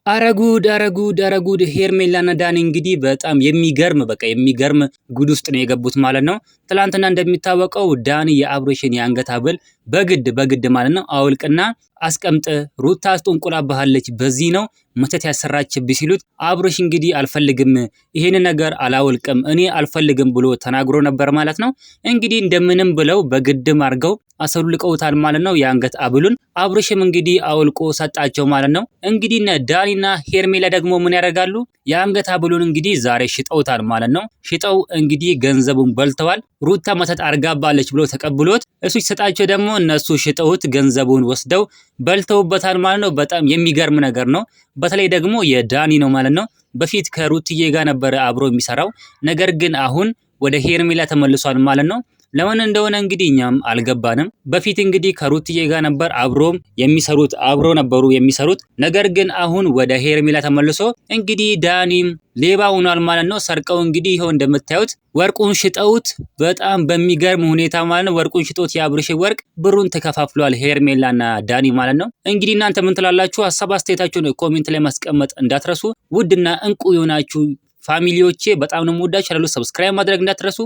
አረ ጉድ አረ ጉድ አረ ጉድ! ሄርሜላና ዳኒ እንግዲህ በጣም የሚገርም በቃ የሚገርም ጉድ ውስጥ ነው የገቡት ማለት ነው። ትላንትና እንደሚታወቀው ዳኒ የአብሮሽን የአንገት ሐብል በግድ በግድ ማለት ነው አውልቅና አስቀምጥ፣ ሩታ አስጠንቁላብሃለች፣ በዚህ ነው መተት ያሰራችብህ ሲሉት አብሮሽ እንግዲህ አልፈልግም፣ ይሄን ነገር አላወልቅም፣ እኔ አልፈልግም ብሎ ተናግሮ ነበር ማለት ነው። እንግዲህ እንደምንም ብለው በግድም አድርገው አሰሉልቀውታል ማለት ነው የአንገት ሐብሉን። አብሮሽም እንግዲህ አውልቆ ሰጣቸው ማለት ነው። እንግዲህ ዳኒና ሄርሜላ ደግሞ ምን ያደርጋሉ? የአንገት ሐብሉን እንግዲህ ዛሬ ሽጠውታል ማለት ነው። ሽጠው እንግዲህ ገንዘቡን በልተዋል። ሩታ መተት አርጋባለች ብሎ ተቀብሎት እሱ ሲሰጣቸው ደግሞ እነሱ ሽጠውት ገንዘቡን ወስደው በልተውበታል ማለት ነው። በጣም የሚገርም ነገር ነው። በተለይ ደግሞ የዳኒ ነው ማለት ነው። በፊት ከሩትዬ ጋር ነበረ አብሮ የሚሰራው፣ ነገር ግን አሁን ወደ ሄርሜላ ተመልሷል ማለት ነው። ለምን እንደሆነ እንግዲህ እኛም አልገባንም። በፊት እንግዲህ ከሩትዬ ጋር ነበር አብሮም የሚሰሩት፣ አብሮ ነበሩ የሚሰሩት። ነገር ግን አሁን ወደ ሄርሜላ ተመልሶ እንግዲህ ዳኒም ሌባ ሆኗል ማለት ነው። ሰርቀው እንግዲህ ይኸው እንደምታዩት ወርቁን ሽጠውት በጣም በሚገርም ሁኔታ ማለት ነው። ወርቁን ሽጠውት የአብርሽ ወርቅ ብሩን ተከፋፍሏል ሄርሜላና ዳኒ ማለት ነው። እንግዲህ እናንተ ምን ትላላችሁ? ሀሳብ አስተያየታችሁን comment ላይ ማስቀመጥ እንዳትረሱ። ውድና እንቁ የሆናችሁ family ዎቼ በጣም ነው የምወዳችሁ። subscribe ማድረግ እንዳትረሱ።